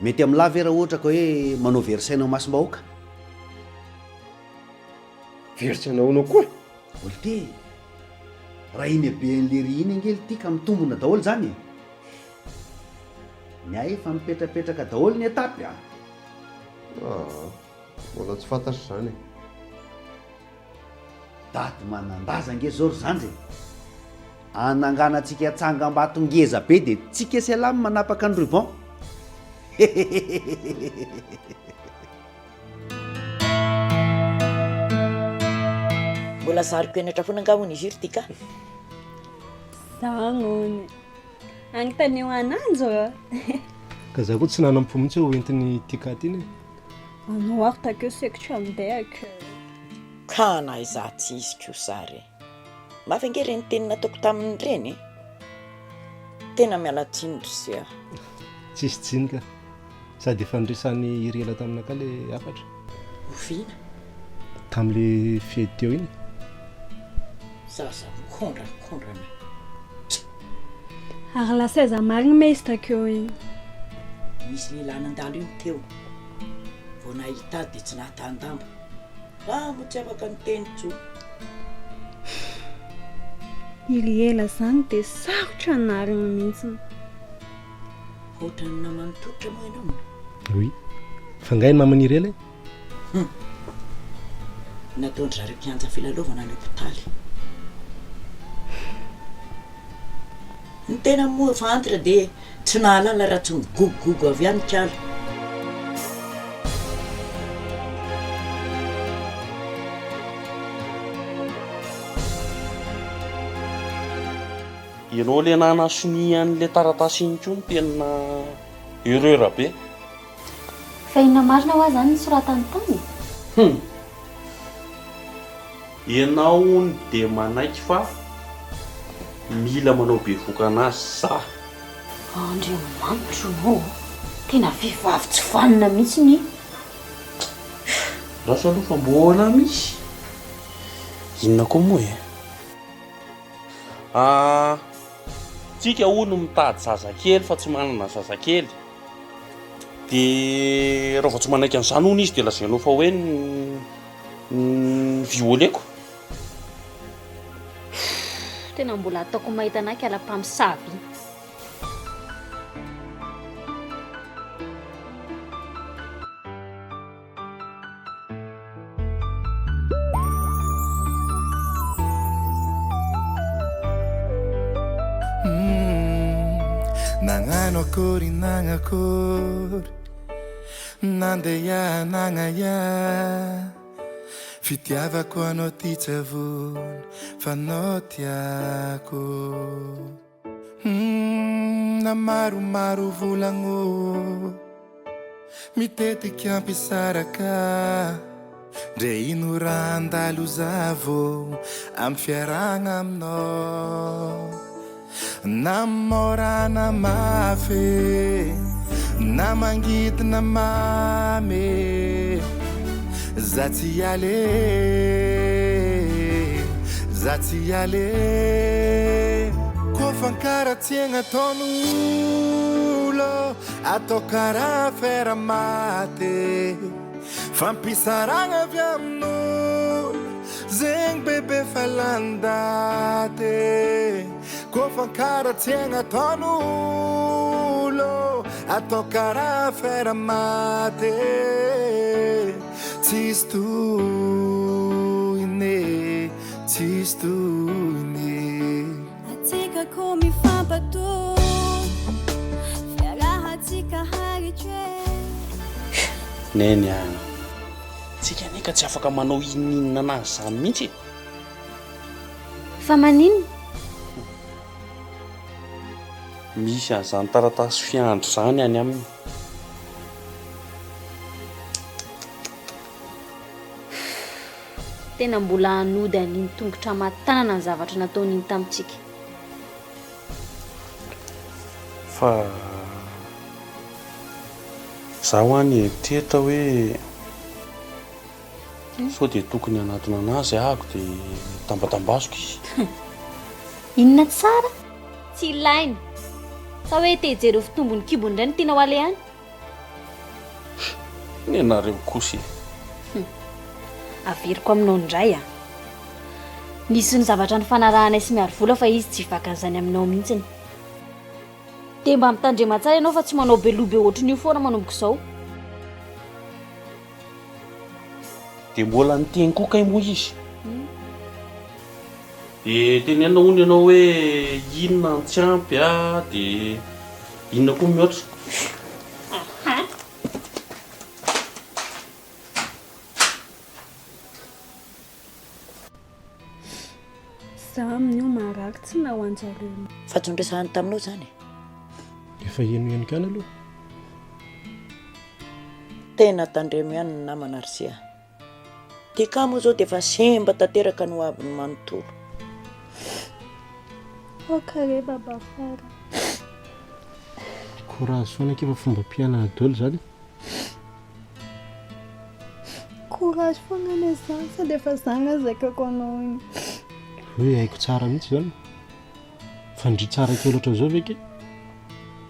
Mety amin'lah ve raha ohatra ka hoe manao very saina ao imasom-bahoaka? Very saina ahoana koa e? Olty e! Raha iny habean'lery iny ange lty ka mitombona daholo izany e! Ny ahy efa mipetrapetraka daholo ny étape a! Aa, mbola tsy fantatra izany e! Daty manan-daza ange zao ry zandry e! Ananganantsika tsangambato ngeza be dia tsika sy ialahy no manapaka ny ruban! Hehehehehehehehe. Mbola zariko henatra foana angaha hono izy io ry Tika? Zany hono. Anontanio ananjy ô. Ka za koa tsy nanam-po mihitsy hoe hoentin'i Tika aty iny e. Anao ary takeo sekitra andeha ka. Ka na izaho tsy izy kosa ary e. Mafy ange ireny teny nataoko taminy ireny e. Tena miala tsiny ry se a. Tsisy tsiny ka. Sady efa niresahan'i Iriela taminakahy le hafatra. Oviana? Tamin'le fety teo iny. Zaza mikondrakondrana. Ary lasa aiza marina ma izy takeo iny? Nisy lehilahy nandalo iny teo. Vao nahita ahy dia tsy nahatahan-damba. Za moa tsy afaka niteny intsony. Iriela zany dia sarotra anarina mihitsy. Ohatran'ny naman'i Tolotra moa ianao? Oui. Fa nga i naman'i Irela e? Hum. Nataon-dry zareo kianja filalaovana ny hopitaly. Ny tena moa efa antitra dia tsy nahalala raha tsy migogogogo avy any kala. Ianao le nanasonia an'le taratasy iny koa no tena erreur be. Fa inona marina hoa zany ny soratany tany e? Hum. Ianao hono dia manaiky fa mila manao bevoka anazy za. Andriamanitro ô! Tena vehivavy tsy vanona mihitsy ny. Lasa aloha fa mbola misy. Inona koa moa e? Ah, tsika hono mitady zazakely fa tsy manana zazakely. De raha vao tsy manaiky an'izany hono izy de lazainao fa hoe ni-violer-ko. Tena mbola ataoko mahita anah kala mpamosavy iny. Nagnano akory nagnakory Nandeha nagnaia Fitiavako anao ty tsy avony Fa anao tiako Humm na maromaro volagno Mitetiky hampisaraka Ndre ino raha handalo za vô Amy fiarahagna aminao Na môra na mafy Na mangidy na mamy Za tsy hiala e, za tsy hiala e Kôfa fankaratsiagna ataon'olo Atao karaha affaire maty Fampisarahagna avy amin'olo Zegny bebe fa lany daty Kôfa fankaratsiagna ataon'olo Atao karaha affaire maty Tsisy tohiny e, tsisy tohiny e. Atsika ko mifampatoky, fiarahantsika haritry e. Neny a! Tsika anie ka tsy afaka manao inon'inona anazy izany mihitsy e! Fa maninona? Misy an'izany taratasy fiandry izany any aminy. Tena mbola hanody an'iny tongotra aman-tanana ny zavatra nataony iny tamintsika. Fa za hoa nieritreritra hoe sao dia tokony hanatona anazy ahako dia tambatambaziko izy. Inona tsara? Tsy ilaina. Sa hoe te hijery eo fitombon'ny kibony indray no tianao aleha any? Nenareo kosa e. Hum. Averiko aminao indray an. Nisy ny zavatra nifanarahanay sy Miarivola fa izy tsy hivaka an'izany aminao mihitsiny. Dia mba mitandrema tsara ianao fa tsy manao be loha be ohatrin'io foana manomboka izao. Dia mbola niteny koa kay moa izy. Dia tenenina hono ianao hoe inona no tsy ampy a, dia inona koa mihoatra. Za amin'io marary tsy na ho anjareo. Fa tsy noresahany taminao izany e? Efa henohenoka ihany aloha. Tena tandremo ihany ny namana ry se a! TK moa izao dia efa simba tanteraka ny hoaviny manontolo. Ok re baba fara. Courage foana akia fa fombam-piainana daholo izany e. Courage foana anie zany sady efa zany aza zakako anao iny. Hoe haiko tsara mihitsy izany. Fa ndry tsara kely ohatran'izao ve kay?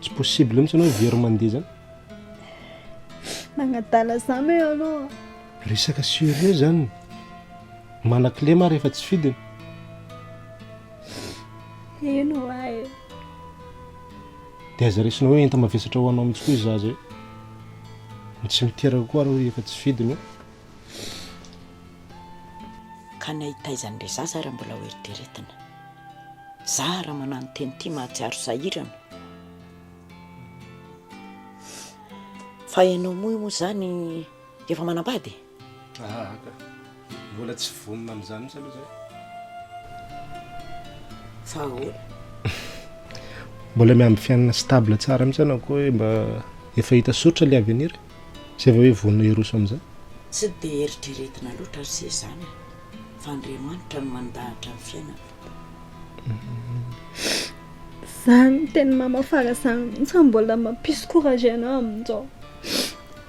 Tsy possible mihitsy ianao very mandeha izany. Manadala za me ianao a. Resaka sérieux zany. Manan-kilema rehefa tsy fidiny. Eny hoa e. Dia aza raisina hoe enta-mavesatra ho anao mihitsy koa io zaza io. Ny tsy miteraka koa ary hoy efa tsy fidiny io. Ka ny ahitaizan'ilay zaza ary mbola ho eritreretina. Za raha manano teny ity mahatsiaro sahirana. Fa ianao moa moa izany efa manambady e? Aa ka. Mbola tsy vonona amin'izany mihitsy aloha zay. Fa ahoana? Mbola miamby fiainana stable tsara mihitsy anao koa hoe mba efa hita soritra le avenir e. Zay vao hoe vonona hiroso amin'izay. Tsy dia eritreretina loatra ry se izany e, fa Andriamanitra no mandahatra ny fiainana. Zany teny mama fara zany mihitsy no mbola mampisy courage anah amin'izao.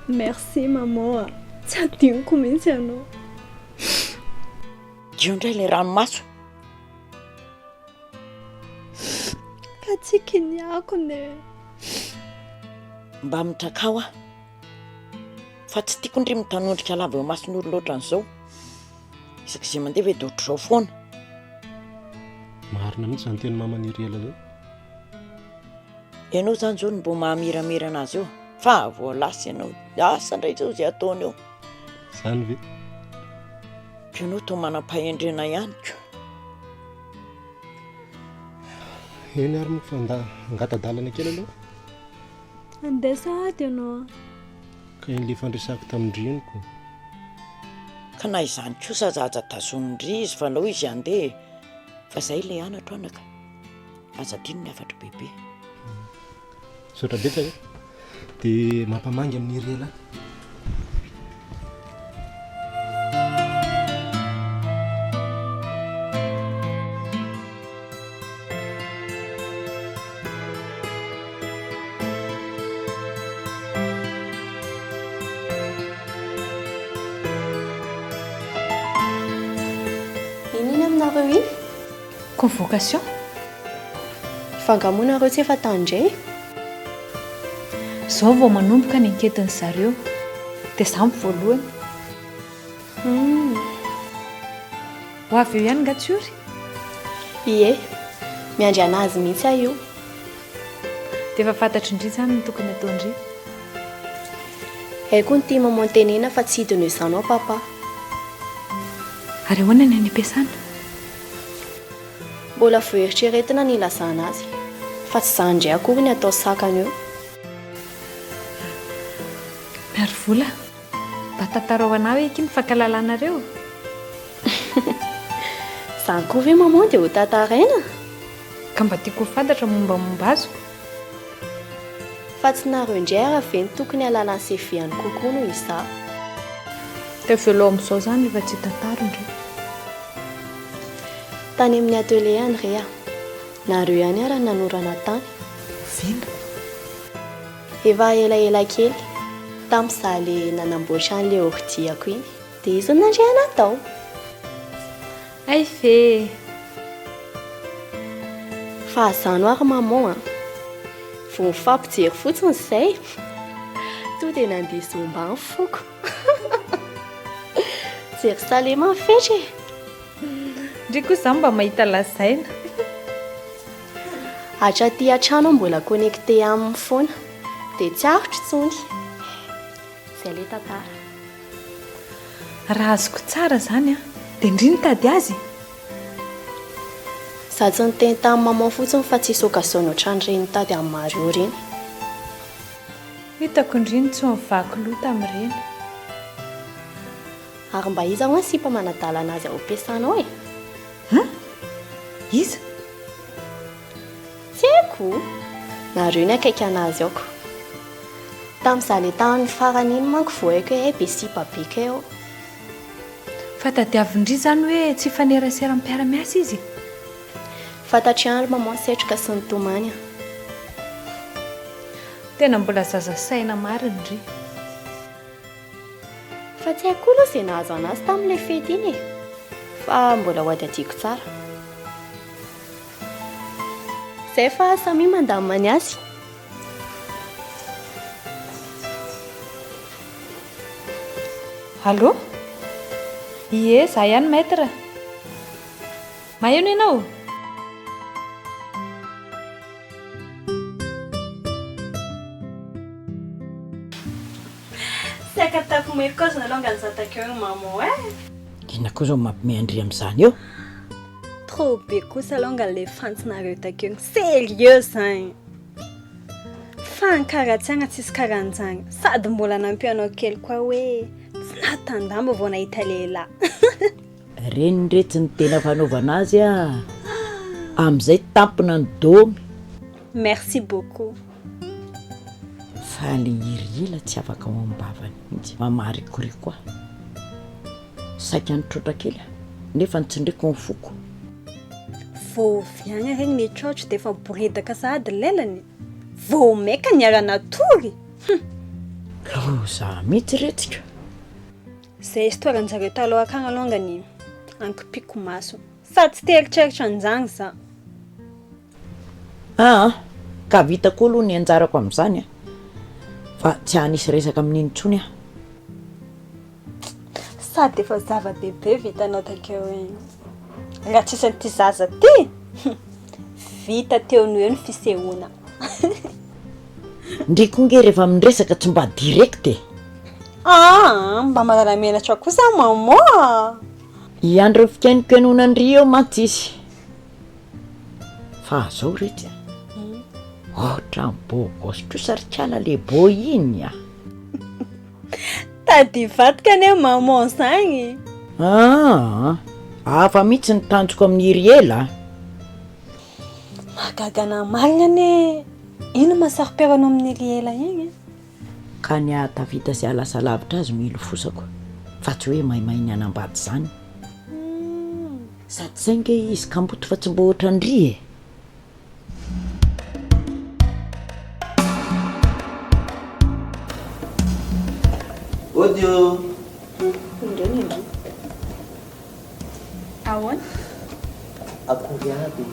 Merci maman a! Tsy adinoko mihitsy ianao. Io indray ilay ranomaso. Ka tsy kiniako ne. Mba mitrakao aho. Fa tsy tiako ndry mitanondrika lava eo imason'olona ohatran'izao. Isaky izay mandeha ve dia ohatr'izao foana. Marina mihitsy izany teny maman'i Iriela izany. Ianao izany izao no mbo mahamiramira anazy eo fa vao lasa ianao asa indray izao izay ataony eo. Izany ve? Ka ianao toa manam-pahendrena ihany ko. Eny ary moa fa nda angata-dalana kely aloha. Andeha sahady ianao a. Ka iny le fandresako tamin-dry iny ko. Ka na izany kosa aza aza tazonin-dry izy fa alao izy handeha e. Fa izay ilay anatro anaka. Aza adino ny hafatro bebe. Misaotra betsaka e. Dia mampamangy amin'i Iriela. Inona iny aminareo iny? Convocation? Fa angaha moa nareo tsy efa tany indray? Zao vao manomboka ny enquete-ny zareo dia za no voalohany. Humm. Ho avy eo ihany nga Tsiory? Ie. Miandry anazy mihitsy aho io. Dia efa fantatry ndry izany ny tokony ataon-dry. Haiko ny tia maman tenena fa tsy hidina eo izany aho papa. Ary ahoana ny any am-piasana? Mbola vao eritreretina ny hilazana azy fa tsy izany indray akory ny atao sakana eo. Miarivola, mba tantarao anah hoe akia ny fankalalanareo? Izany koa ve maman dia ho tantaraina? Ka mba tiako ho fantatra mombamomba azy ko. Fa tsy nareo indray ara ve no tokony hahalala ny CV an'i Kokoa noho izaho? Dia avelao amin'izao izany rehefa tsy hitantara indray. Tany amin'ny atelier any re aho. Nareo ihany ara no nanoro anah tany. Oviana? Efa elaela kely. Tamin'ny za le nanamboatra an'le ordi-ako iny. Dia izy no nandre anah tao. Hay ve e! Fa azano ary maman a! Vao mifampijery fotsiny izay! tonga dia nandeha zumba ny foko. Jerosalema ny fetra e! Ndry koa za mba mahita lazaina. Hatraty an-trano aho mbola connecté aminy foana. Dia tsy aritro intsony. Izay ilay tantara. Raha azoko tsara izany an, dia ndry nitady azy e! Za tsy niteny tamin'i maman fotsiny fa tsisy occasion ohatran'ireny nitady an'i Mario ireny. Hitako ndry ny tsy nivaky loha tamin'ireny. Ary mba iza hoa ny sipa manadala anazy ao am-piasana ao e? Hein? Iza? Tsy haiko! Nareo ny akaiky anazy aoko. Tamin'izaho le tamin'ny farany iny manko vao haiko hoe hay be sipa be kay ao. Fa tadiavin-dry izany hoe tsy hifanerasera amin'ny mpiara-miasa izy e? Fantatro ihany ry maman setroka sy ny tomany an. Tena mbola zaza saina marina ndry. Fa tsy haiko koa aloha izay nahazo anazy tamin'ilay fety iny e! Fa mbola ho hadihadiako tsara. Zay fa samia mandamina ny azy. Allô? Ie, za ihany maître. Maheno ianao? Saika tafomeko kôzina alongany za takeo ry maman eh! Inona koa izao mampime an-dry amin'izany eo? Trop be kosa alongany le fantsinareo takeo, sérieux zany! Fankaratsiagna tsisy karanjagny, sady mbola nampianao kely koa hoe tsy nahatandamba vao nahita lehilahy. Reny retsy ny tena fanaovana azy a! Amizay tampina ny domy. Merci beaucoup. Fa le hiriela tsy afaka ao am-bavany mihitsy, mamarikoriko ahy. Saika nitroatra kely aho, nefa nitsindriko ny foko. Vao oviagna regny nitrotro dia efa boridaka sahady lelany? Vao maika niara-natory? Hum! Loza mihitsy retsy ka! Zay histoire anjareo taloha akagny alongany ankipiko maso sady tsy te eritreritra anjagny za. Aa ka vita koa aloha ny anjarako amin'izany a! Fa tsy hanisy resaka amin'iny intsony aho. Sady efa zava-dehibe vitanao takeo igny. Raha tsisy an'ity zaza ty, vita teo no eo ny fisehoana. Ndry koa nge rehefa miresaka tsy mba direct e! Aa mba manala menatra kosa maman a! Hiandry ny fikainokenoana an-dry eo mantsy izy. Fa zao retsy a! Ohatran'ny beau gosse kosa ry kala le beau iny a! Tady hivadika anie maman zagny. Aa! Hafa mihitsy ny tanjoko amin'i Iriela a! Mahagaga anah marigna anie ino maha saro-piaro anao amin'i Iriela igny e? Ka ny hahatafita sy hahalasa lavitra azy no ilofosako fa tsy hoe maimay ny hanambady izany. Sady zay nge izy kamboty fa tsy mba ohatran-dry e! Ody ô! Indreo ny ndry. Ahoana? Akory aby.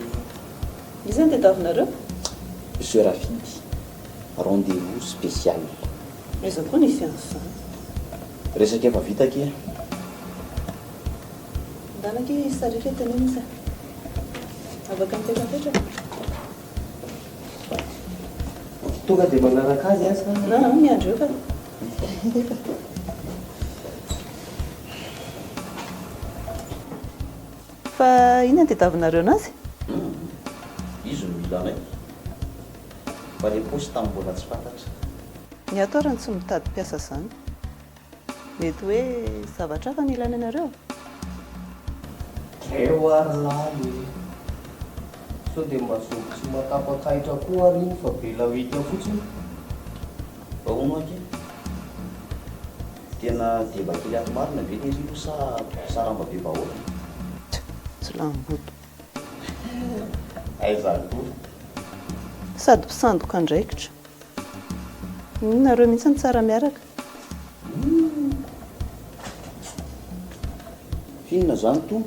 Iza no tadiavinareo? Monsieur Rafidy, rendez-vous spécial. Aiza koa nisy an'izany? Resaka efa vita akia. Ndana akia sariaka teneno izy a. Afaka mipetrapetraka. Tonga dia manaraka azy aho sa? Aa, miandry eo ka. Fa inona no tadiavinareo anazy? Humm, izy no mila anay. Fa le poste mbola tsy fantatra. Ny ato ary no tsy mitady mpiasa zany. Mety hoe zavatra hafa no ilaina anareo? Dreo ary lahy e! Sao dia mba zomby tsy mahatapak'ahitra koa ary iny fa be lawita fotsiny? Fa hono akia? Tena deba kely ato marina ve lery io sa saramba be vahoaka? Tsy lamboto. Aiza koa? Sady mpisandoka andraikitra. Nareo mihitsy no tsara miaraka. Humm! F'inona zany tony?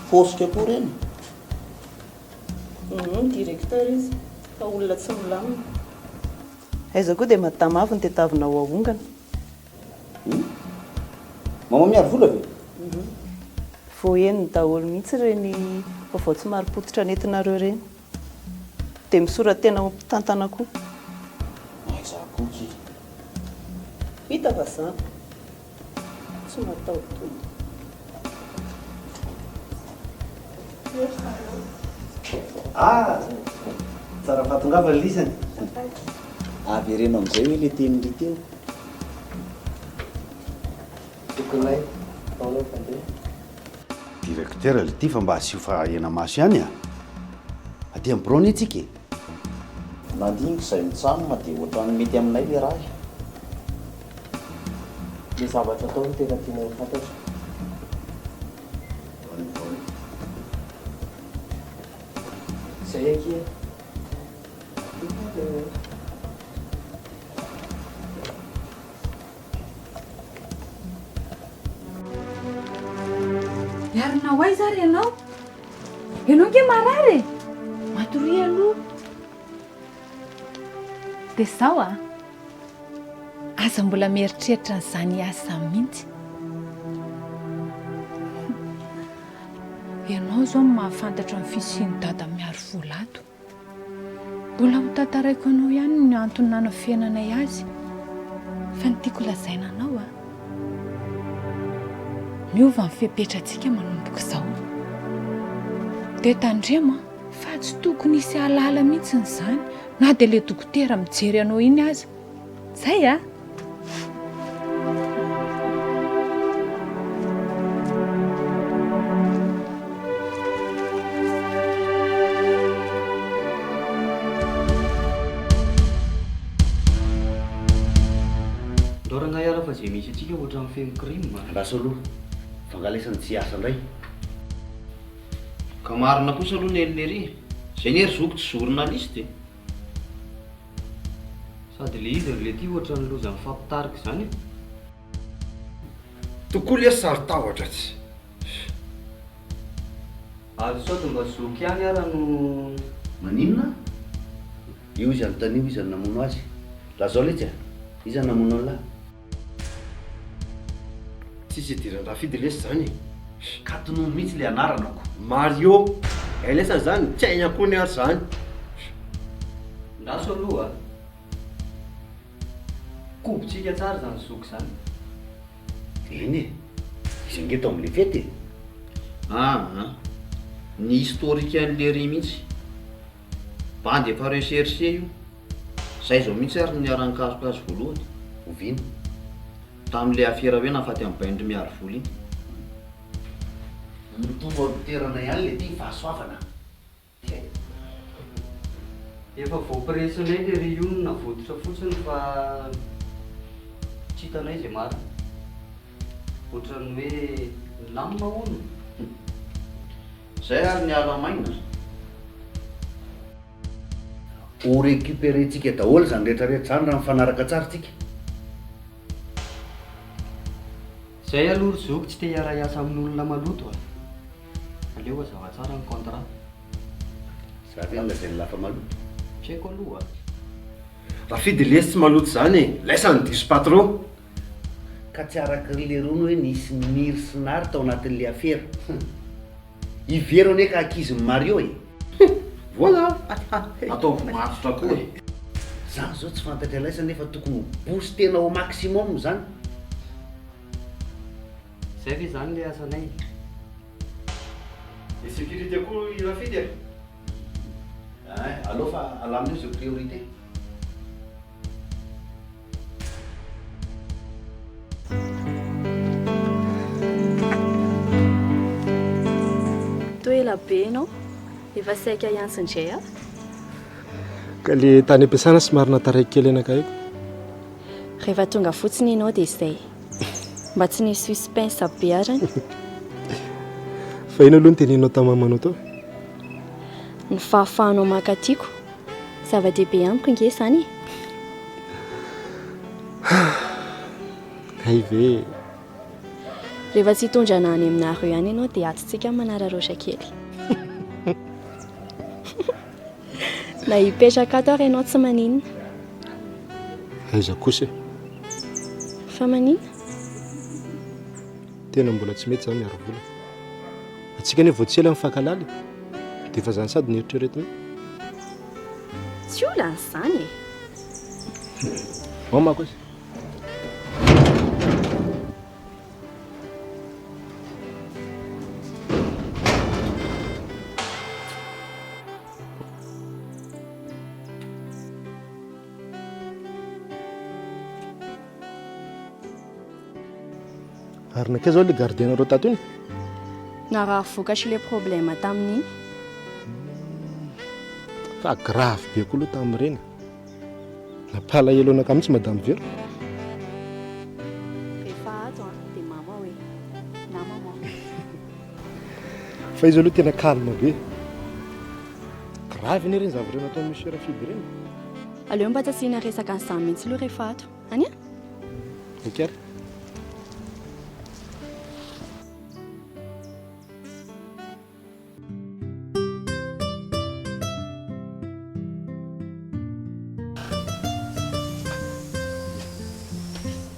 Fosika koa reny? Humm, directeur izy fa olona tsy milamina. Aiza koa dia madama avy no tediavinao ahongana. Hum? Maman miaro vola ve? Vao henony daholo mihitsy ireny vaovao tsy marim-pototra nentinareo ireny. Dia misora-tena ho mpitantana koa. Aiza koa ki. Hita fa zany. Tsy mataho-tody. Ah! Tsara fahatongavana lisany. Avereno amin'izay hoe le teny ry teo. Zokinay, ahoana ny fandeha? Directeur lty fa mba asio fahaena-maso ihany a! Aty amin'ny birao anie tsika e! Nandinika izay mitsam dia ohatran'ny mety aminay le raha e! Le zavatra atao no tena tianay ho fantatra. Zay akia. Miarina ho aiza ary ianao? Ianao ange marary e! Matoria aloha. Dia izao a! Aza mbola mieritreritra an'izany hiasa izany mihitsy. Ianao izao no mahafantatra ny fisian'i Dada miaro vola ato. Mbola ho tantaraiko anao ihany ny antony nanafenanay azy. Fa ny tiako lazaina anao a! Miova ny fepetrantsika manomboka izao. Dia tandremo an! Fa tsy tokony hisy hahalala mihitsy izany na dia ilay dokotera mijery anao iny aza. Zay a! Ndao rangahy ara fa izay misy antsika ohatran'ny feno crime a. Andraso aloha, fa angaha lesy tsy hiasa indray? Ka marina kosa aloha ny an'i Lery e! Zay anie ry zoky tsy journaliste e! Sady le izy ry lety ohatran'ny loza mifampitarika izany e! Tokoa lesy saro-tahotra tsy. Ary sao dia mba zoky ihany ara no. Maninona? Io izy anontanio iza no namono azy. Lazao letsy a! Iza no namono an'lah? Tsisy idiran-dRafidy lesy zany e! Ka tonony mihitsy le anaranako. Mario, hay lesany zany, tsy hainy akory ary zany. Ndraso aloha a! Kobontsika tsara izany zoky izany. Eny e! Izy ange tao amin'ilay fety e! Aa! Ny historique an'i Lery mihitsy. Bandy efa recherché io. Zay zao mihitsy ary no niara-nikaroka azy voalohany. Oviana? Tamin'ilay afera hoe nahafaty an'i Bainry Miarivola iny. Mitombo am-pitoerana ihany le ty fahasoavana e! Efa voapresinay le ry io no navototra fotsiny fa tsy hitanay izay marina. Ohatran'ny hoe nilamina hono. Zay ary ny ala maina. Ho recuperer-tsika daholo izany rehetra rehetra izany raha mifanaraka tsara tsika. Zay aloha ry zoky tsy te hiara-hiasa amin'olona maloto a! Aleo hazava tsara ny contrat. Za ve no lazain'i lafa maloto? Tsy haiko aloha a! Rafidy lesy tsy maloto zany e! Laisany diso patron! Ka tsy araky ry lerony hoe nisy niry sy nary tao anatin'le afera. Hum. I Vero anie ka ankizin'i Mario e! Hum. Voilà! Ataovy matotra koa e! Zany zao tsy fantatr'i Alaisa nefa tokony ho booster-na au maximum zany. Zay ve zany le asanay? Ny sécurité koa i Rafidy e! Ein, aleo fa alamina eo zay priorité. Toa ela be ianao, efa saika hiantso indray aho. Ka le tany am-piasana somary nataraiky kely anakahiko. Rehefa tonga fotsiny ianao dia izay. Mba tsy nisy suspense be arany. Fa inona aloha no teneninao tamin'ny mamanao tao? Ny fahafahanao maka tiako. Zava-dehibe amiko nge izany e! Hay ve e! Rehefa tsy hitondra anà any aminareo ihany ianao dia ato tsika manararaotra kely. Na hipetraka ato ary ianao tsy maninona. Aiza kosa e? Fa maninona? Tena mbola tsy mety za miaro vola. Antsika anie vao tsy ela mifankahalala e. Dia efa zany sady noeritreretinao. Tsy olana izany e. Ao manko izy. Ary nankaiza zao le gardien-nareo tato iny? Narary vokatry le problème tamin'iny. Fa grave be koa aloha tamin'ireny. Nampalahelo anakahy mihitsy Madame Vero. Rehefa ato an, dia mama hoe, na maman. Fa izy aloha tena calme be. Grave anie ireny zavatra nataon'i Monsieur Rafidy ireny. Aleo mba tsy asiana resaka an'izany mihitsy aloha rehefa ato. Any an! Ok ary.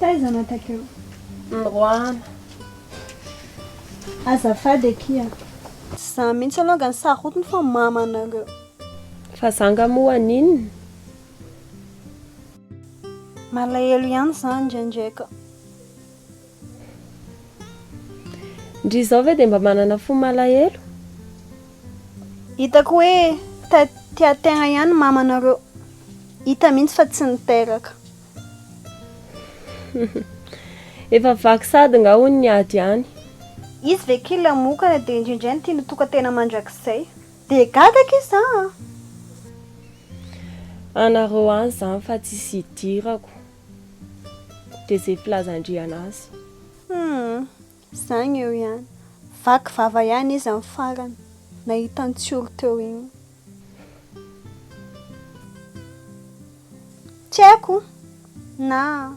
Taiza anao takeo? Noroahana. Azafady akia. Tsy za mihitsy alonga ny sarotiny fa mamanareo. Fa za nga moa haninona? Malahelo ihany za indraindray ka. Ndry izao ve dia mba manana fo malahelo? Hitako hoe tia tegna ihany mamanareo. Hita mihitsy fa tsy niteraka. Efa vaky sady nga hono ny ady any. Izy ve kila mokana dia indraindray no tiany ho tokan-tena mandrakizay. Dia gaga akia za a! Anareo any izany fa tsisy idirako. Dia izay filazan-dry anazy. Humm, zagny eo ihany. Vaky vava ihany izy amin'ny farany, nahita an'i Tsioro teo igny. Tsy haiko na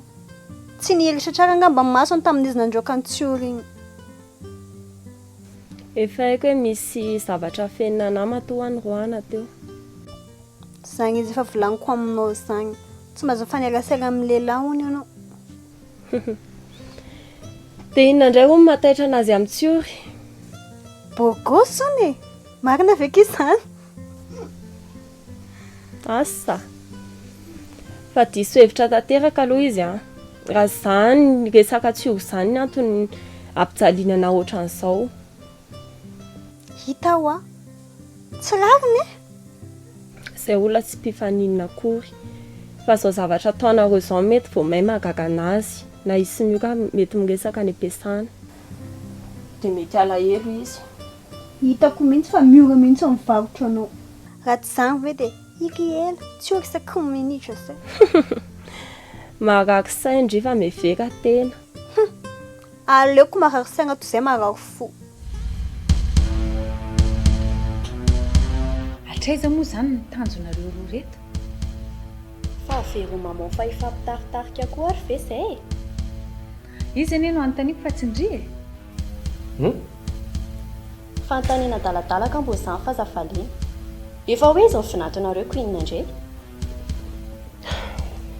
tsy nihiritra tsara angamba ny masony tamin'izy nandroaka an'i Tsioro igny. Efa haiko hoe misy zavatra afenina anah matoa noroahana teo. Zagny izy efa volagniko aminao zagny. Tsy mahazo mifanerasera amin'ny lehilahy hono ianao. Dia inona indray hono mahataitra anazy amin'ny tsiory? Beau gosse hono e! Marina ve ki zany? Asa! Fa diso hevitra tanteraka aloha izy an! Raha izany resaka tsiory izany ny antony ampijaliana anah ohatran'izao. Hita hoa. Tsy rariny e! Izay olona tsy mpifaninona akory. Fa izao zavatra ataonareo izao mety vao may mahagaga anazy. Na izy sy Mioka mety miresaka any am-piasana. Dia mety halahelo izy. Hitako mihitsy fa miora mihitsy ny varotra anao. Raha tsy izany ve dia iry ela, tsy ora isaky ny minitra zay. Marary saina ndry fa mihevera tena. Hum! Aleoko marary saina toy izay marary fo. Hatraiza moa izany ny tanjonareo roa ireto? Fa avero maman fa hifampitaritarika koa ary ve zay e? Izy anie no anontaniako fa tsy ndry e! Hum? Fanontaniana adaladala ka mbô zany f'aza valiana. Efa hoe izao vinantonareo ko inona indray?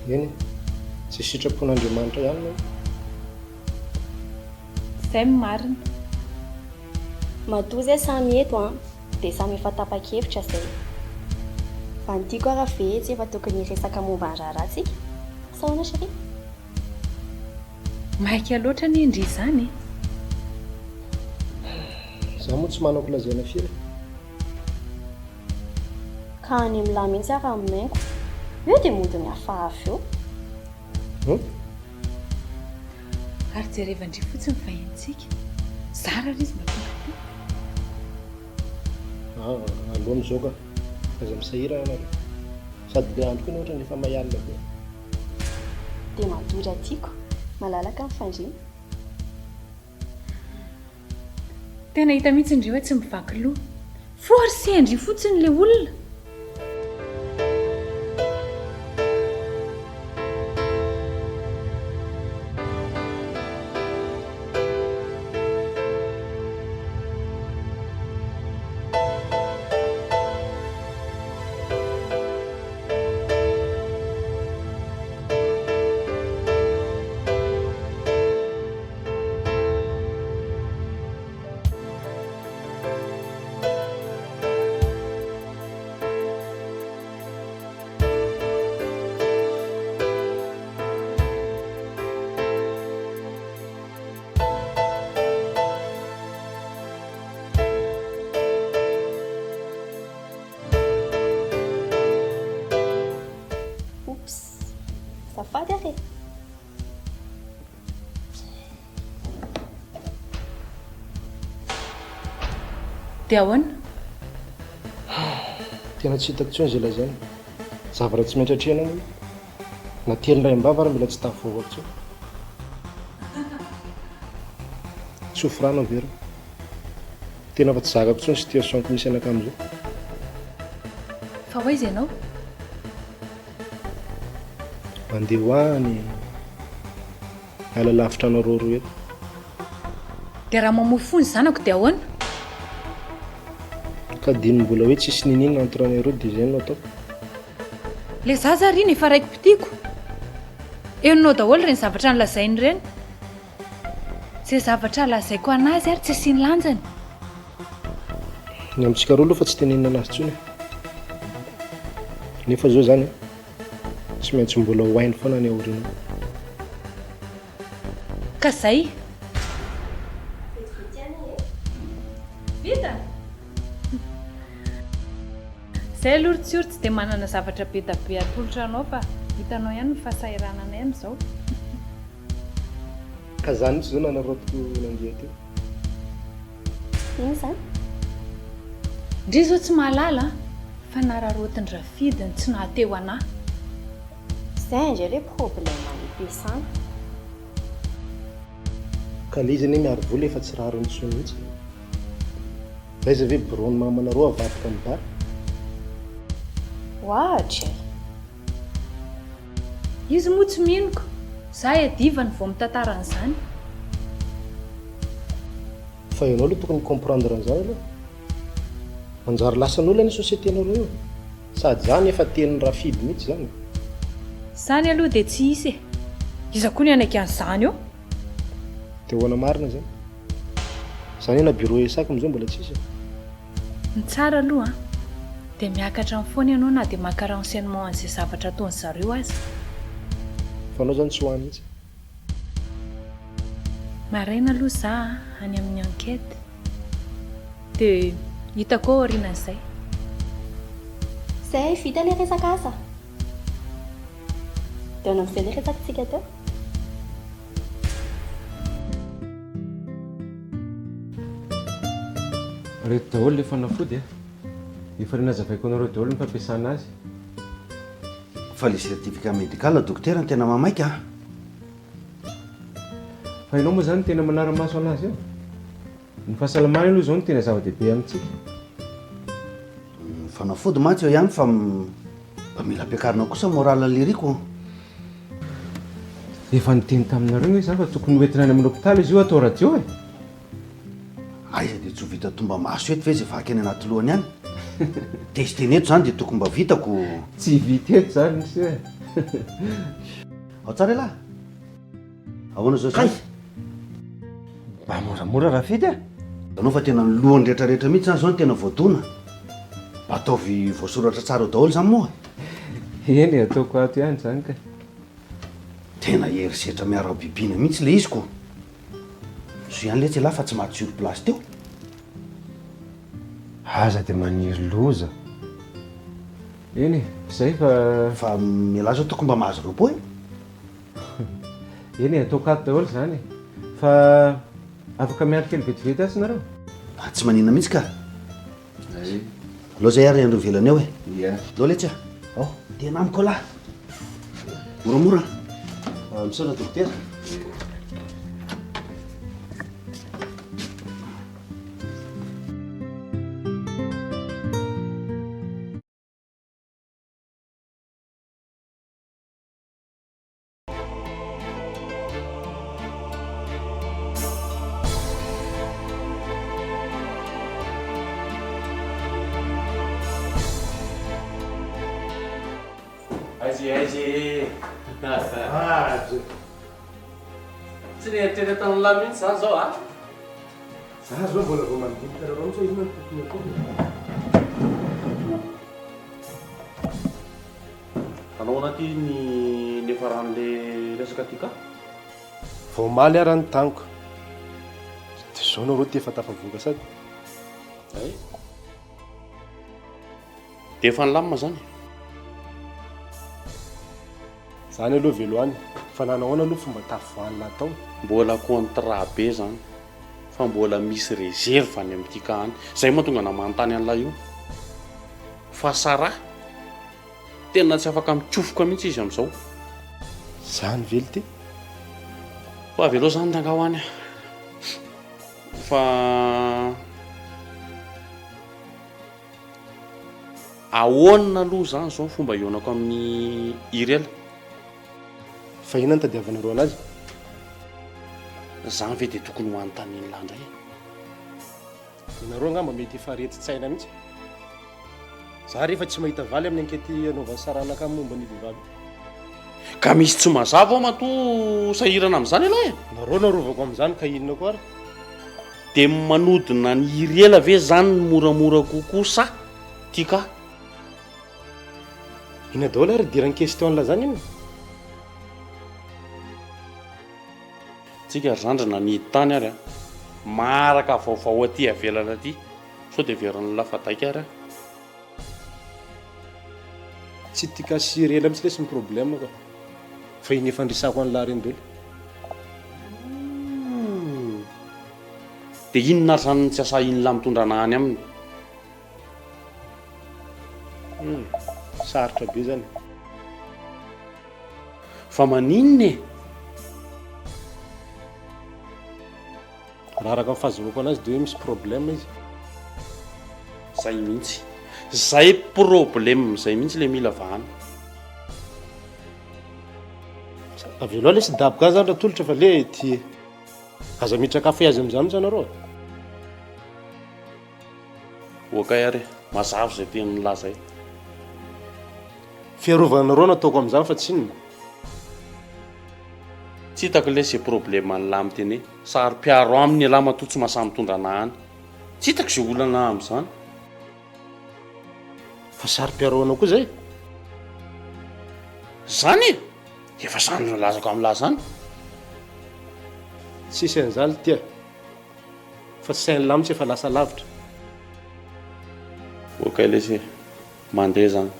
Eny e, izay sitrapon'Andriamanitra ihany no. Zay no marina. Matoa zay samy eto an, dia samy efa tapa-kevitra zay. Fa ny tiako ara ve tsy efa tokony hiresaka momba ny raharaha tsika? Sa ahoana chérie? Maika loatra anie ndry izany e! Za moa tsy manako lazaina firy e. Ka any amin'lah mihitsy aho raha mimaingo. Eo dia mody mihafahafa eo. Hum? Ary jerevan-dry fotsiny ny vahinintsika. Zara ary izy mba tonga aty. Ah, aleo amin'izao ka. Aza misahirana nareo. Sady le andro koa anie ohatran'ny efa may alina be. Dia matory aty ko. Malalaka ny fandriana. Tena hita mihitsy ndry hoe tsy mivaky loha. Forcer-ndry fotsiny le olona. Dia ahoana? Tena tsy hitako intsony izay lazaina. Zavatra tsy maintsy atrehina moa io. Na teny iray am-bava ary mbola tsy tafavoaka intsony. Tsofy rano aho very. Tena efa tsy zakako intsony situation-ko misy anakahy amin'izao. Fa ho aiza ianao? Mandeha ho any. Miala lavitra anareo roa eto. Dia raha mamoy fo ny zanako dia ahoana? Ka dino mbola hoe tsisy niniana entre anay roa dia izay no ataoko. Le zaza ary iny efa raiki-pitiako. Henonao daholo ireny zavatra nolazainy ireny. Izay zavatra lazaiko anazy ary tsy asiany lanjany. Ny amintsika roa aloha fa tsy tenenina anazy intsony e. Nefa izao izany an. Tsy maintsy mbola ho hainy foana any aoriana any. Ka zay. Vetivety ihany e. Vita? Zay aloha ry Tsiory tsy dia manana zavatra be da be atolotra anao fa hitanao ihany ny fahasahirananay amin'izao. Ka zany mihitsy zao nanaraotiko nandeha teo. Inona izany? Ndry zao tsy mahalala an, fa nararaotin-dRafidy ny tsy nahateo anah. Zay indray le problème any am-piasana. Ka le izy anie miaro vola efa tsy rariny intsony mihitsy e. Aiza ve bureau ny mamanareo avadika ny bar? Ohatry e! Izy moa tsy mino ko! Za iadivany vao mitantara an'izany. Fa ianao aloha tokony mi-comprendre an'izany aloha. Manjary lasan'olona anie société-nareo io. Sady zany efa tenin'i Rafidy mihitsy zany e. Zany aloha dia tsy hisy e! Iza koa no hanaiky an'izany eo? Dia ahoana marina zany? Zany hoe na bureau ESAC amin'izao mbola tsisy e. Ny tsara aloha an, dia miakatra any foana ianao na dia maka renseignement an'izay zavatra ataon zareo aza. Fa anao zany tsy ho any mihitsy? Maraina aloha za any amin'ny enquête dia hitako ao aorianan'izay. Zay, vita ilay resaka asa. Dia ahoana amin'izay ilay resakitsika teo? Reto daholo le fanafody a! Efa nazavaiko anareo daholo ny fampiasana azy. Fa le certificat médical dokotera no tena mamaika a! Fa ianao moa zany tena manara-maso anazy eo? Ny fahasalamana aloha izao no tena zava-dehibe amintsika. Ny fanafody mantsy eo ihany fa mba mila ampiakarina kosa moral liriko an. Efa niteny taminareo nge za fa tokony ho entina any amin'ny hopitaly izy io atao radio e! Aiza dia tsy ho vita tomba maso eto ve izay vaky any anaty lohany any? Testena eto izany dia tokony mba vitako. Tsy vita eto izany ry se e! Ao tsara elah! Ahoana zao Kay! Mba moramora Rafidy a! Anao fa tena ny lohany rehetra rehetra mihitsy zany zao no tena voadona. Mba ataovy voasoratra tsara ao daholo zany moa e! Eny e, ataoko ato ihany zany ka. Tena herisetra miara-bibiana mihitsy le izy ko! Zo ihany letsy elah fa tsy maty sur place teo. Aza dia maniry loza. Eny e, zay fa. Fa elah zao tokony mba mahazo repos e! Eny e, ataoko ato daholo izany e. Fa afaka miandry kely vetivety atsy nareo? Ah, tsy maninona mihitsy ka. Aleo zay ary andro ivelany eo e. Ia. Aleo letsy a. Ao, tena amiko lahy. Moramora. Ah, misaotra dokotera. Aiza e, aiza e. Aza. Tsy nieritreritra an'lah mihitsy zany zao a. Za zao mbola vao mandinika anareo mihitsy hoe inona no tokony ataoko. Hanao ahoana ty ny niafaran'le resaka ty ka? Vao omaly ara ny taniko. Dia zao nareo ty efa tafavoaka sady. Hay. Dia efa nilamina zany? Zany aloha velo any. Fa nanahoana aloha fomba tafavoahan'lah tao? Mbola contrat be zany. fa mbola misy réserve any amin'ity cas any. Zay mahatonga anah manontany an'lah io. Fa Sarah, tena tsy afaka mikofoka mihitsy izy amin'izao. Zany ve lty? Fa avelao zany rangaha ho any fa ahoana aloha zany zao ny fomba hihaonako amin'i Iriel? Fa inona no tadiavinareo anazy? Zany ve dia tokony ho anontanian'lah indray e? Ianareo angamba mety efa aretin-tsaina mihitsy. Za rehefa tsy mahita valy amin'ny enquête anaovan'i Saranaka momba an'io vehivavy io. Ka misy tsy mazava ao matoa sahirana amin'izany ialahy e! Nareo no arovako amin'izany ka inona koa ary? Dia manodina an'i Iriela ve zany no moramora kokoa sa TK? Inona daholo ary idiran'ny question an'lah zany inona? Tsika ry zandry nanidy tany ary a! Maharaka vaovao aty avelany aty sao dia heverin'ny lafadaika ary a! Tsy tia casser ela mitsy lesy ny problème ka! Fa iny efa ndrisako an'lah reny dolo. Humm! Dia inona ary zany no tsy asahin'lah mitondra anah any aminy? Humm! Sarotra be zany. Fa maninona e? Raha araka ny fahazoako anazy dia hoe misy problème izy. Zay mihitsy. Zay problème zay mihitsy le mila vahana. Avelao lesy daboka zany Ratolotra fa le ty e. Aza miditra café azy amizany mihitsy anareo a. Okay ary e, mazava izay tian'i laza e. Fiarovana anareo no ataoko amin'izany fa tsy inona. Tsy hitako lesy izay problème an'lah miteny hoe saro-piaro aminy elah matoa tsy mahasahy mitondra anah any. Tsy hitako izay olana amin'izany. Fa saro-piaro anao koa zay? Zany e! Efa zany nolazako amin'lah zany. Tsisy an'izany lty a. Fa sain'ny lamitsy efa lasa lavitra. Ok lesy e, mandeha zany.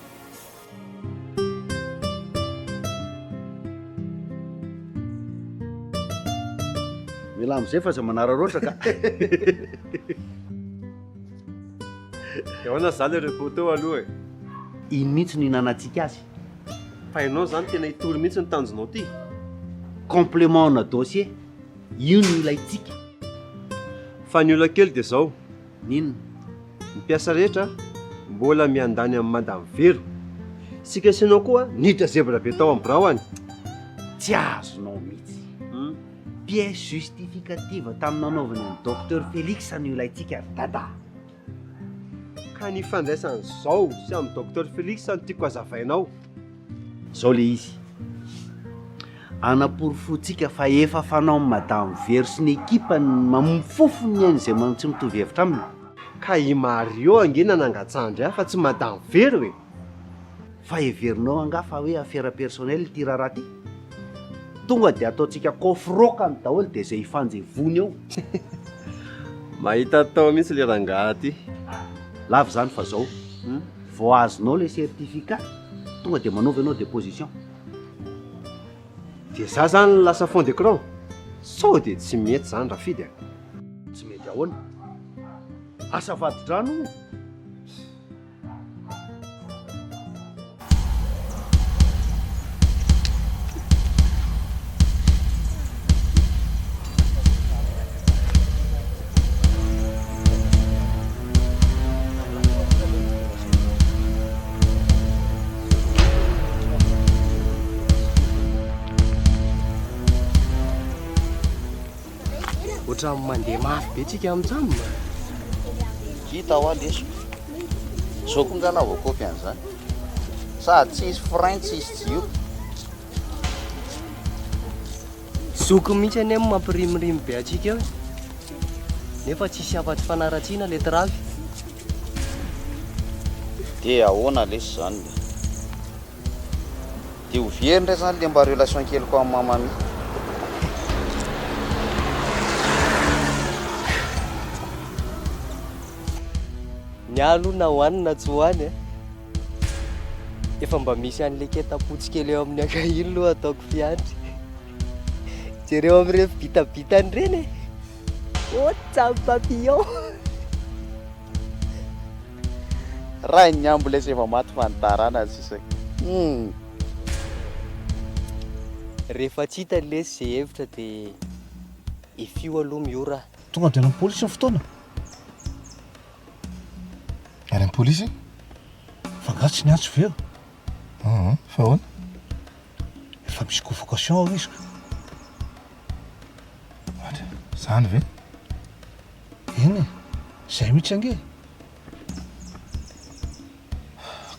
Mialà amizay fa aza manararaotra ka. Dia ahoana zany le repos teo aloha e? Iny mihitsy no ihinanantsika azy. Fa ianao zany tena hitory mihitsy ny tanjonao ty? Complément ana dossier. Io no ilaintsika. Fa ny olana kely dia zao. N'inona? Ny mpiasa rehetra mbola miandany amin'i Madame Vero. Isika sy ianao koa niditra zebra be tao amin'ny birao any. Tsy azonao mihitsy. Pièce justificative tamin'ny nanaovany an'i Docteur Félix no ilaintsika ry Dada. Ka ny ifandraisan'izao sy amin'i Docteur Félix no tiako hazavainao. Zao le izy. Anaporofoantsika fa efa fanaon'i Madame Vero sy ny ekipany ny mamofofo ny ain'izay tsy mitovy hevitra aminy. Ka i Mario ange nanangan-tsandry ahy fa tsy Madame Vero e! Fa heverinao angaha fa hoe affaire personnelle ity raharaha ity? Tonga dia ataontsika kôfrôkany daholo dia izay hifanjevoana eo. Mahita atao mihitsy le rangahy ty. Lava izany fa zao. Vao azonao le certificat, tonga dia manaova ianao déposition. Dia za zany lasa fond d'écran? Sao dia tsy mety zany Rafidy a! Tsy mety ahoana? Asa vadi-drano io. Ohatran'ny mandeha mafy be tsika amin'ny tram. Hita hoa leso. Zao koa nga voakopy an'izany. Sady tsisy frein tsisy jiro. Zoky mihitsy anie no mampirimorimo be antsika eo e. Nefa tsisy afa-tsy fanaratsiana le travy. Dia ahoana lesy izany le? Dia ho very indray izany le mba relation keliko amin'i Mamami. Ny ahy aloha na ho any na tsy ho any e. Efa mba misy an'ilay ketapotsy kely eo amin'ny ankahiny aloha ataoko fiandry. Jereo amin'ireny bitabitany ireny e. Ohatran'ny papillon. Raha ny ambulance efa maty fa ny tarana sisa. Hum. Rehefa tsy hita lesy ze hevitra de efio aloha miora a. Tonga dia any amin'ny polisy ny fotoana. Any amin'ny polisy? Fa angaha tsy niantso ve eo? Aa, fa ahoana? Efa misy convocation ao izy ka. Ohatra, izany ve? Eny e, izay mihitsy ange e.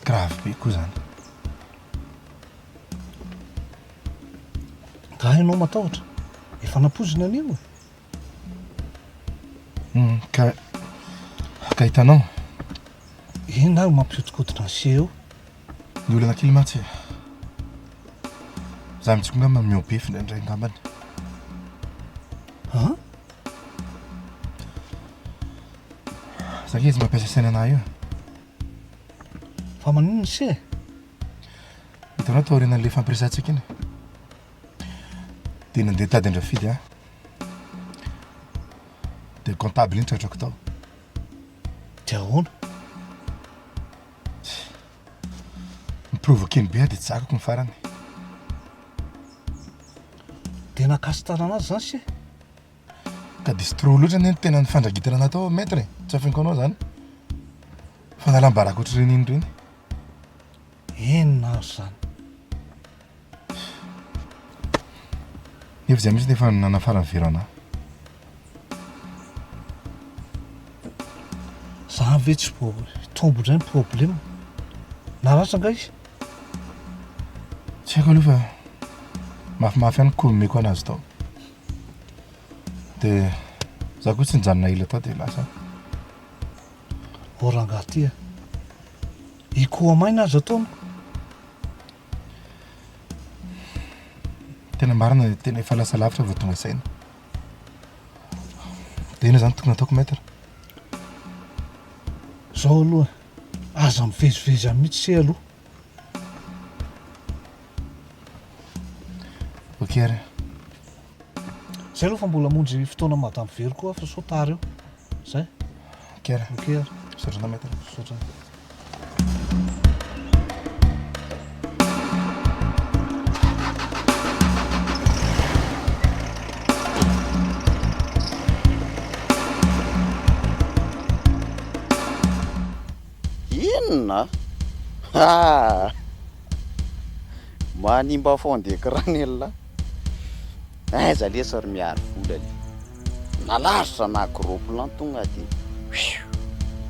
Grave be koa izany. Angaha ianao matahotra? Efa nampoizina an'io e. Hum, ka ka hitanao? Inona ary mampihodinkodina an'i se eo? Ny olana kely mantsy e. Za mihitsy koa angamba mihoa-pefy indraindray angambany. An? Za ange izy mampiasa saina anah io e. Fa maninona se e? Hitanao taorianan'ilay fampiresahantsika iny? Dia nandeha nitady an-dRafidy aho. Dia comptable iny tratrako tao. Dia ahoana? Ni-provoquer-ny be aho dia tsy zakako ny farany. Dia nakasi-tanana azy izany se? Ka diso trop loatra anie ny tena nifandrangitana anah tao maître e! Tsy afeniko anao izany. Fanalam-baraka ohatr'ireny iny ireny. Inona ary izany? Nefa izay mihitsy no efa nanafaran'i Vero anah. Zany ve tsy vao hitombo indray ny problème? Naratra angaha izy? Tsy haiko aloha fa mafimafy ihany ny nomeko anazy tao. Dia za koa tsy nijanona ela tao dia lasa aho. Oh rangahy ty a! Hikoha-maina aza ataony ko! Tena marina, tena efa lasa lavitra vao tonga saina. Dia inona izany tokony hataoko maître? Zao aloha, aza mivezivezy any mihitsy se aloha. Ok ary. Zay aloha fa mbola hamonjy fotoana madame Vero koa aho fa sao tara eo. Zay. Ok ary. Ok ary. Misaotra anao maître. Misaotra. Inona? Ah! Manimba fond d'écran elah. Aiza lesy ry Miary vola le. Na large na gros plan tonga de fiu!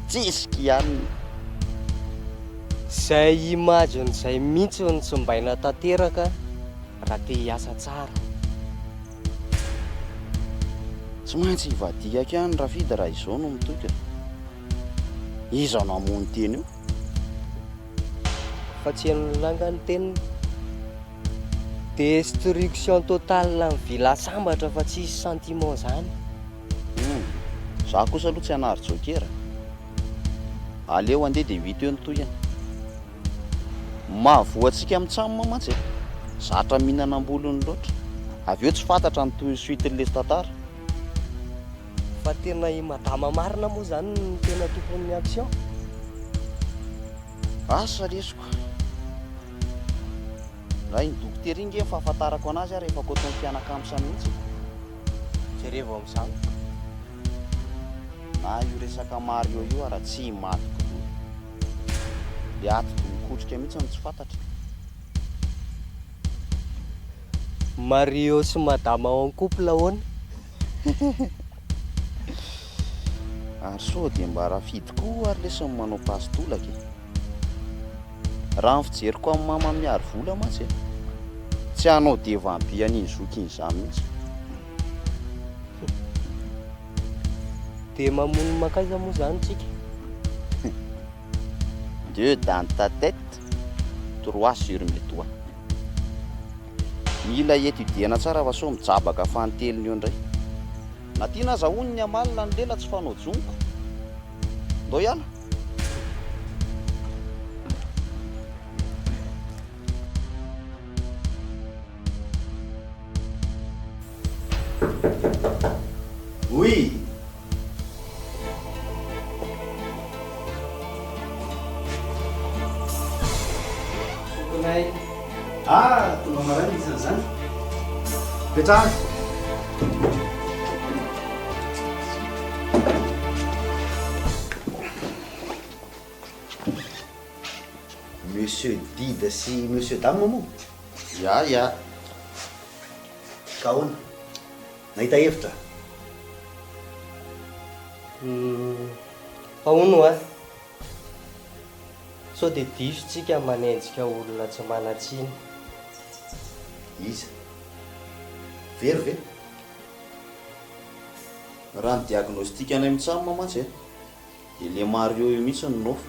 Tsisy kianina. Zay image-ny zay mintsy no tsimbaina tanteraka raha te hiasa tsara. Tsy maintsy hivadihako ihany Rafidy raha izao no mitoky. Iza no hamono tena eo? Fa tsy henon'ny langa ny teniny. Destruction totale ny villa sambatra fa tsisy sentiment zany. Humm, za kosa aloha tsy hanary joker a! Aleo handeha dia ho hita eo ny tohiny. Mahavoa antsika mitsam mantsy e! Zatra mihinana am-bolony loatra. Avy eo tsy fantatra ny tohiny suite-n'le tantara. Fa tena i madama marina moa zany no tena tompon'ny action? Asa lesy ko. Raha iny dokotera iny nge ny fahafantarako anazy ary efa coton fianakams mihitsy e. Jerevo amin'izany. Na io resaka Mario io ara tsy maty k'lou. Le atidoha mikotrika mihitsy no tsy fantatra. Mario sy madama en couple ahoana? Ary sao dia mba Rafidy koa ary lesy no manao pasy tolaka e? Raha ny fijeriko an'i mama Miary vola mantsy e, tsy hanao devant be an'iny zoky iny izany mihitsy. Dia mamono mankaiza moa izany tsika? Deux dans ta tête, trois sur mes doigts. Mila étudier-na tsara fa sao mijabaka fanintelony eo indray. Na tiana aza hono ny hamalina ny lela tsy fanao jonoko. Ndao hiala. Oui. Mipetraha. Monsieur Dida sy Monsieur Dame moa? Ya, ya. Ka ahoana? Nahita hevitra? Humm, fa hono hoa, sao dia diso tsika manenjika olona tsy manan-tsiny. Iza? Very ve? Raha ny diagnostic anay mitsam mantsy e, dia le Mario io mihitsy no nofo.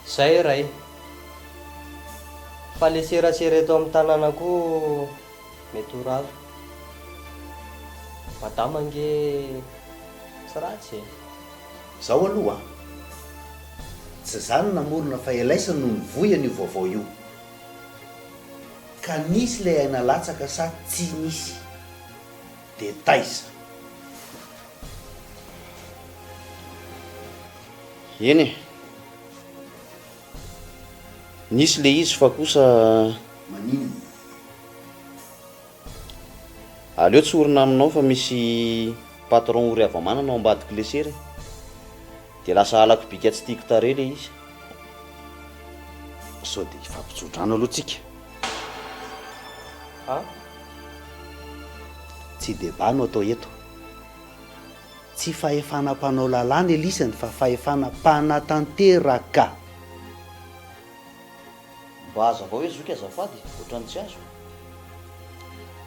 Zay ray. Fa le serasera eto amin'ny tanàna koa mety ho rava. Madama ange tsy ratsy e. Zao aloha an! Tsy za no namorona fa Elaisa no nivoy an'io vaovao io. Ka nisy ilay aina latsaka sa tsy nisy? Dia taiza? Eny e! Nisy le izy fa kosa. Maninona? Aleo tsorina aminao fa misy patron ory hava-manana ao ambadik'le sera e! Dia lasa halako bika tsy tiako tarehy le izy. Sao dia hifampitso-drano aloha tsika? A? Tsy débat no atao eto. Tsy fahefana mpanao lalàna elisany fa fahefana mpanatanteraka. Mba hazavao hoe zoky azafady, ohatran'ny tsy azoko.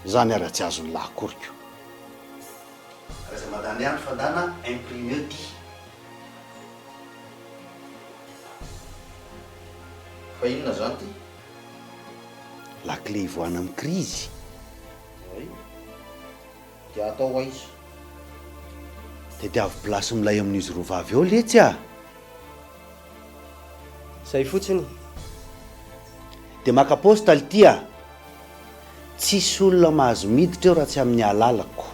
Izany ara tsy azon'ny lahy akory ko. Aza mandany andro fa ndana imprimeo ty. Fa inona zany ty? Lakile hivoahana amin'ny krizy. Ay. Dia atao aiza? Tadiavo place milay amin'izy roa vavy ao letsy a! Zay fotsiny. Dia maka poste lty a! Tsisy olona mahazo miditra eo raha tsy amin'ny alalako.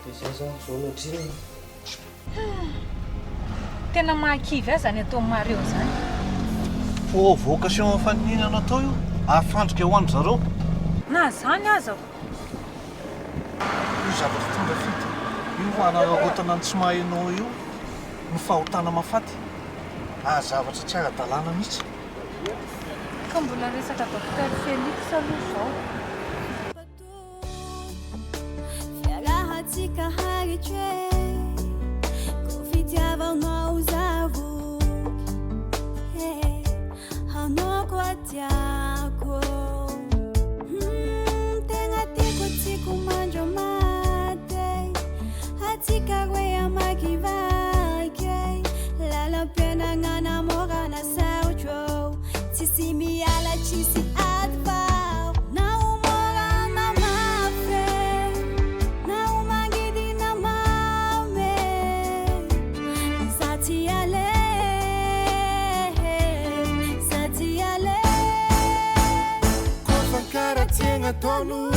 Dia zay zany zao no atrina e. Tena mahakivy ahy izany ataon'i Mario izany. Provocation faniniana natao io ary fandrika ho an-dry zareo. Na izany aza. Io zavatra tonga fito io hanararaotana ny tsy maha enao io no fahotana mahafaty ary zavatra tsy ara-dalàna mihitsy. Ka mbola resaka Docteur Felix aloha izao. Fiarahantsika haritra e Ko fitiavanao zavoky e Anao koa tiako hmm, Tegna tiako tiako mandra-maty e Atsika roe hamakivaky e Lalam-piainagna na mora na sarotro Tsisy miala tsisy ady fa Na ho mora na mafy e Na ho mangidy na mamy e Za tsy ale Za tsy ale Koa fankaratsiagna ataon'olo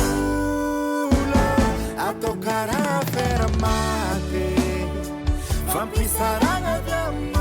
Atao karaha affaire maty Fampisarahana avy aminao.